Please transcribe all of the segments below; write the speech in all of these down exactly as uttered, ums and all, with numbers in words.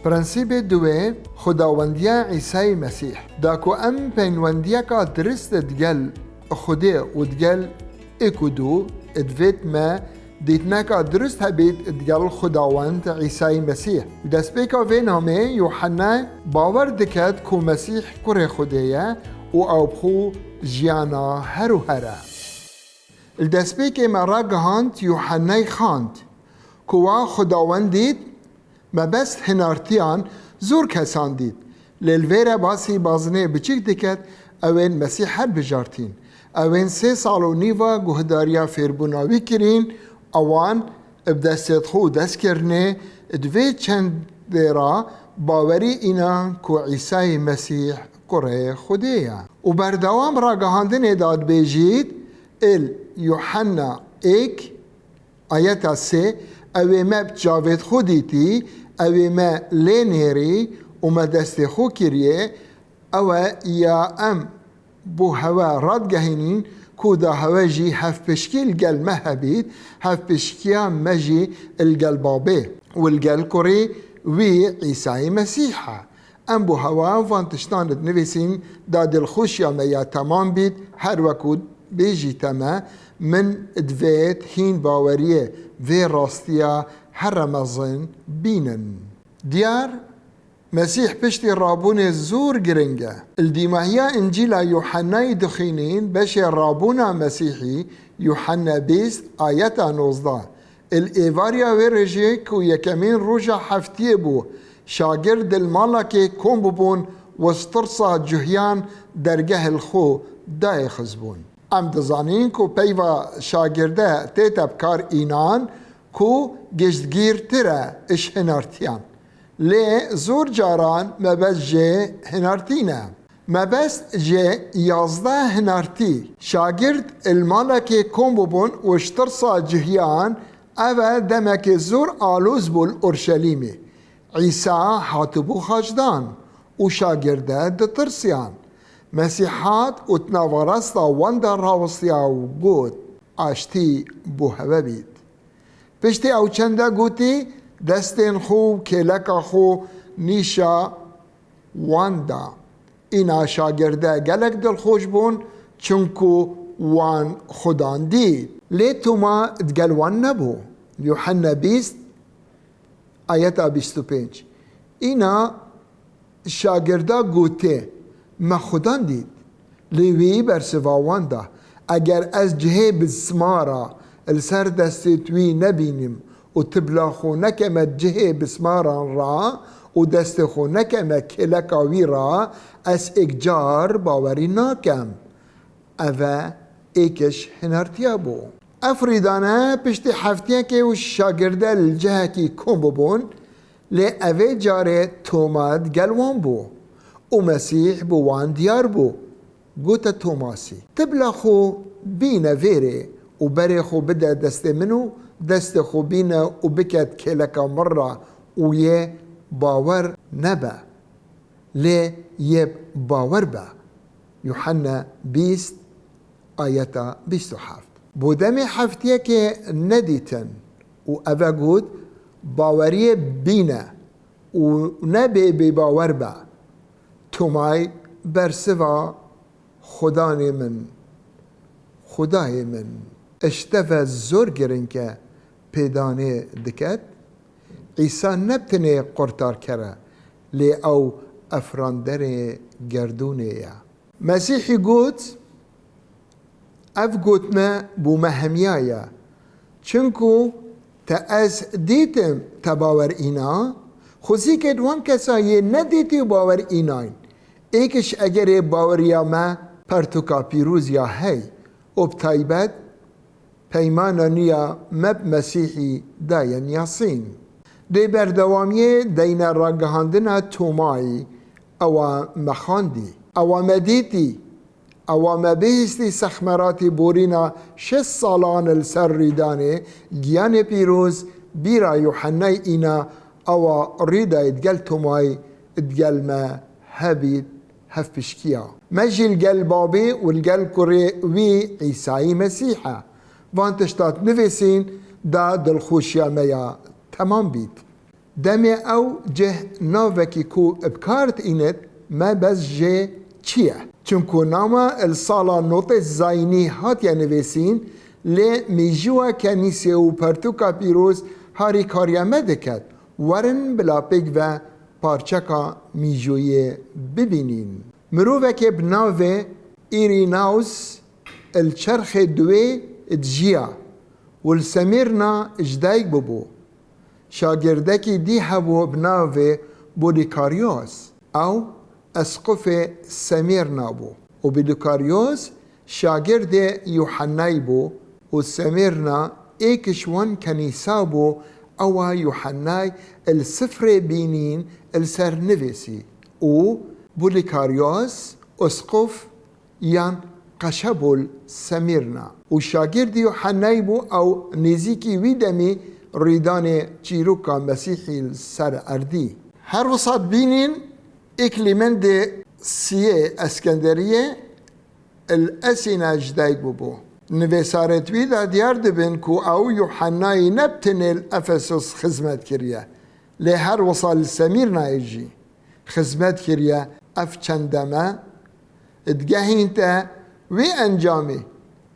Prensîbê duwê, Xudawendiya Îsayî Mesîh. Da ku em peywendiyeka dirist digel Xwedê û digel êk û du, divêt me dîtineka dirist hebît digel Xudawend Îsayî Mesîh. Destpêka vê namê Yuhanna bawer diket ku Mesîh kurê Xwedê ye û ew bi xwe jiyana her û her e. Li destpêkê me ragihand Yuhannayî xand ku wa Xudawend dît, mebest hinartiyan zor kesan dît. Lê li vê re basî bazinê biçik diket, ew ên Mesîh her bijartîn. Ew ên sê sal û nîva guhdariya fêrbûna wî kirîn, ewan bi destê xwe û destkirinê di vê çendê re bawerî înan ku Îsayê Mesîh kurê Xwedê ye. Û berdewam ragihandinê de dibêjît, il Yuhanna êk, ayeta sê, ew ê me bi çavêt xwe dîtî, ew ê me lê nêrî û me destê xwe kiriye, ew e ya em bo hewe radigehînîn ku da hewe jî hevpişkî li gel me hebît, hevpişkiya me jî li gel Babê û li gel Kurê wî Îsayê Mesîh e. Em bo hewa van tiştan dinivîsîn, da dilxweşiya me ya temam bît, her weku bêjîte me, min divêt hîn baweriyê vê rastiya here mezin bînin. Diyar, Mesîh piştî rabûnê zor giring e. Li dîmahiya Încîla Yuhennayî dixwînîn, beşê rabûna Mesîhî, Yuhenne bîst, ayeta nozdeh. Li êvariya wê rêjê ku yekemîn roja heftiyê bû, şagird li malekê kom bûbûn û ji tirsa cuhiyan dergeh li xwe dayê xistbûn. Em dizanîn ku peyva şagirde tête bi kar înan ku giştgîrtir e ji hinartiyan. Lê zor caran mebest jê hinartî ne. Mebest ji yazdeh hinartî. Şagird li malekê kom bûbûn û ji tirsa cihiyan, ev e demekê zor aloz bû li Urşelîmê. Îsa hatibû xaçdan û şagirde ditirsiyan. Mesîh hat û di navarasta wan de rawistiya û got, aştî bo hewe bît. Piştî ew çende gotî, destên xwe û kêleka xwe nîşa wan da. Îna şagirde gelek dilxweş bûn, çunku wan Xudan dît. Lê Toma digel wan nebû. Yuhanne bîst, ayeta bîst û pênc. Îna şagirda gotê, me Xudan dît. Lê wî bersiva wan da, eger ez cihê bismara li ser destê wî nebînim û tibla xwe nekeme cihê bismaran ra û destê xwe nekeme kêleka wî ra, ez êk car bawerî nakem. Ev e êkiş hinartiya bû. Ev rîdane piştî heftiyekê û şagirde li cihekî kom bûbûn, lê evê carê Toma digel wan bû û Mesîh bi wan diyar bû. Gote Tomasî, tibla xwe bîne vêrê û berê xwe bide destê min û destê xwe bîne û bike kêleka min re û yê bawer nebe. Lê yê bawer be. Yuhanna bîst, ayeta bîst û heft. Bo demê heftiyekê nedîtin û eve got, baweriyê bîne û nebê bêbawer be. Tomay bersiva, Xudanê min, Xudayê min. Îşte ve zor giring e pêdanê diket, Îsa ne bi tenê qurtarker e, lê ew efranderê gerdûnê ye. Mesîhî got, ev gotine bo me hemiya ye. Çinku te ez dîtim, te bawer îna, xwezîkê di wan kesa yê nedîtî û bawer înayn. Êkiş egerê baweriya me pertûka pîroz ya hey û bi taybet peymana nû ya me bi Mesîhî daye niyasîn. Dê berdewamiyê deyne ragihandina Tomayî, ewa me xandî, ewa me dîtî, ewa me bihîstî sexmeratî borîna şêst salan li ser rîdanê, giyanê pîroz, bîra Yuhennay îna, ewa rîdayê digel Tomayî digel me hebît, hevpişkiya. Me jî li gel Babê û li gel Kurê wî Îsayî Mesîh e. Van tişta nivîsîn da dilxweşiya me ya temam bît. Demê ew cih navekî ku bi kar tînit, mebest jê çi ye? Çimku nama li sala notê zayînî hatiye nivîsîn, lê mîjûya kenîsê û pertûka pîroz harîkariya me diket. Werin bila pêk ve parçeka mîjûyê bibînîn. Mirovekê bi navê Îrînaus li çerxê duwê dijiya û li Semîrna ji dayik bûbû. Şagirdekî dî hebû bi navê Bolîkaryos. Ew esqufê Semîrna bû û Bolîkaryos şagirdê Yuhennay bû û Semîrna êk ji wan kenîsa bû, ewa Yuhennay li sifrê bînîn li ser nivîsî û Bolîkaryos esquf yan qeşe bû li Semîrna û şagirdî Yuhennay bû, ew nêzîkî wî demî rîdanê çîroka Mesîhî li ser erdî. Her wisa dibînîn, îklîmendê siyê Eskenderiyê li Esîna ji dayik bûbû. Nivîsarêt wî de diyar dibin ku ew Yuhennayî ne bi tenê li Efesus xizmet kiriye, lê her wisa li Semîrnayê jî xizmet kiriye. Ev çend deme digehîn te wê encamê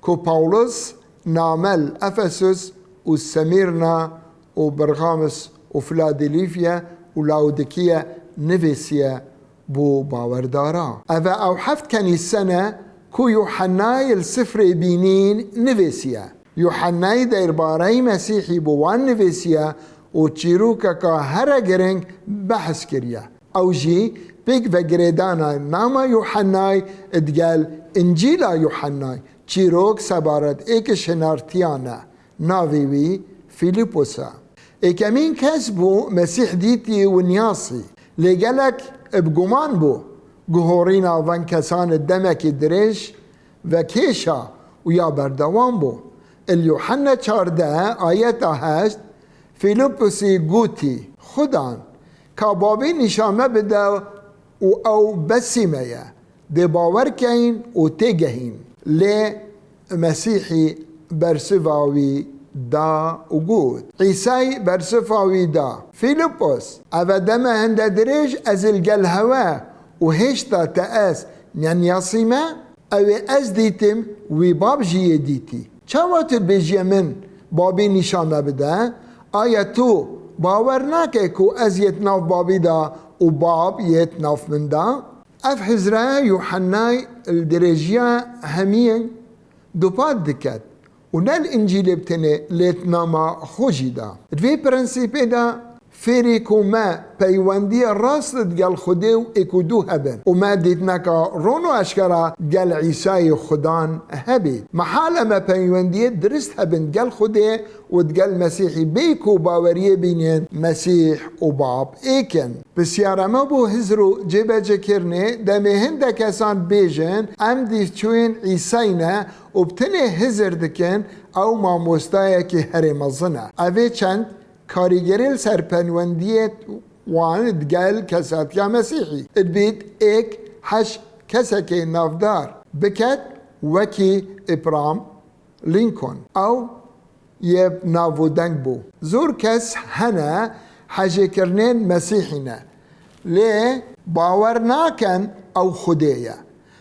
ku Pawlos name li Efesus û Semîrna û Bergamus û Filadelîfya û Laodîkiya nivîsiye bo bawerdara. Ev e ew heft kenîse ne ku Yuhennay li sifrê bînîn nivîsiye. Yuhennay derbareyî Mesîhî bo wan nivîsiye û çîrokeka here giring behs kiriye. Ew jî pêk ve girêdana nama Yuhennay digel Încîla Yuhennay, çîrok sebaret êk ji hinartiyan e. Navê wî Fîlîpos e. Êkemîn kes bû Mesîh dîtî û niyasî, lê gelek bi guman bû. Guhorîna van kesan demekî dirêj ve kêşa û ya berdewam bû. Li Yuhanna çardeh ayeta heşt Fîlîposî gotî, Xudan, ka Babî nîşan me bide û ew besî me ye. Dê bawer keyn û têgehîn. Lê Mesîhî bersiva wî da û got, Îsay bersiva wî da, Fîlîpos, eve deme hinde dirêj ez li gel hewe û hêşta te ez neniyasîme? Ew ê ez dîtim, wî Bab jî yê dîtî. Çawa tu dibêjiye min, Babî nîşan me bide? Aya tu bawer nake ku ez yê di nav Babî de û Bab yê di nav min de? Ev hizre Yuhennay li dirêjiya hemiyên dupat diket û ne li Încîlê bi tenê lê di nama xwe jî de. Di vê prensîpê de fêrî ku me peywendiyê rast digel Xwedê û êk û du hebin û me dîtineka ron û eşkera gel Îsayê Xudan hebît. Mehal e me peywendiyê dirist hebin gel Xwedê û digel Mesîhî bê ku baweriyê bînin Mesîh û Bab êk in. Pisyara me bo hizr û cêbecêkirinê, demê hinde kesan dibêjin, em dîvçûyên Îsay ne û bi tenê hizr dikin, ew mamostayekî herê mezin e. Ev ê çend karîgerî li ser peywendiyê wan digel kesatiya Mesîhî dibît êk heş kesekê navdar biket, wekî Abraham Lincoln. Ew yê bi nav û deng bû. Zor kes hene hejêkirinên Mesîhî ne, lê bawer nakin ew Xwedê ye.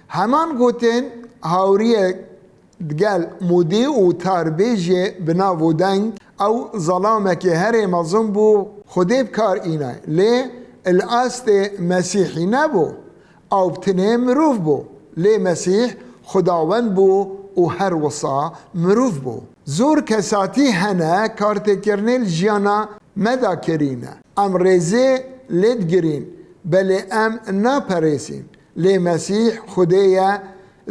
Heman gotin hawriyek digel modî û tarbêjê bi nav û deng, ew zelamekî herê mezin bû, Xwedê bi kar îne, lê li astê Mesîhî nebû. Ew bi tenê mirov bû, lê Mesîh Xwedawend bû û her wisa mirov bû. Zor kesatî hene kartêkirinê li jiyana me de kirîne. Em rêzê lê digirîn, belê em naperêsîn. Lê Mesîh Xwedê ye,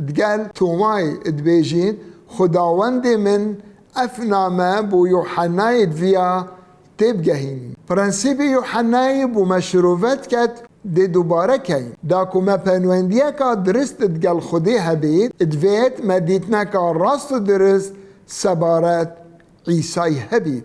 digel Tomayî dibêjîn, Xwedawendê min, ev name bo Yuhennayê diviya têbigehînî. Prensîbê Yuhennayê bo me şirove diket, dê dubare keyin. Da ku me peywendiyeka dirist digel Xwedê hebît, divêt me dîtineka rast û dirist sebaret Îsayî hebît.